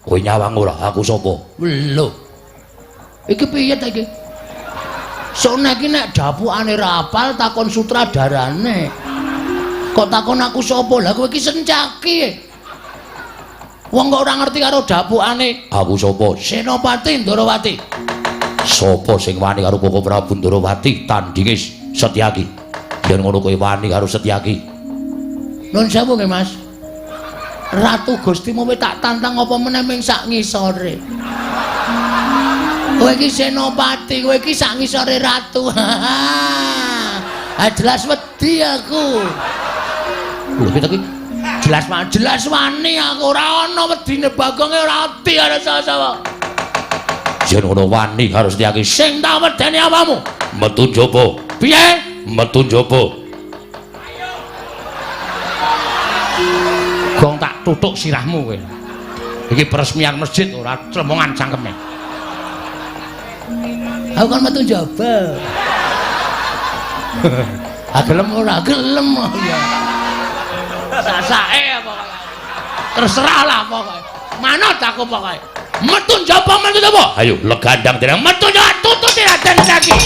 Kowe nyawang ora aku sapa? Lho. Iki piye ta iki? Sone iki nek dapukane ra apal takon sutradarane. Kok takon aku sapa? Lah kowe iki sencaki. Wong kok ora ngerti karo dapukane. Aku sapa? Senopati Ndorowati. Sapa sing wani karo Koko Prabu Ndorowati tandinge Setyaki? Yen ngono kowe wani karo Setyaki. Nuwun sewu nggih, Mas. Ratu Gustimu tak tantang apa meneh ming sak ngisore. Kowe iki senopati, kowe iki sak ngisore ratu. Ah jelas wedi aku. Lho kita iki jelas jelas wani aku ora ana wedine Bagonge ora wedi karo sapa-sapa. Yen ngono wani karo Setyaki sing tak wedeni apamu? Metu njaba. Piye? Metu njaba. Gong tak tutuk sirahmu kowe. Iki peresmian masjid ora clemongan cangkeme. Aku kan metu njaba. Ah gelem ora? Gelem ya. Sasake pokoke. Terserah lah pokoke. Manut aku pokoke. Metu njaba, metu njaba. Ayo legandang dereng metu njaba tututi Raden Setyaki.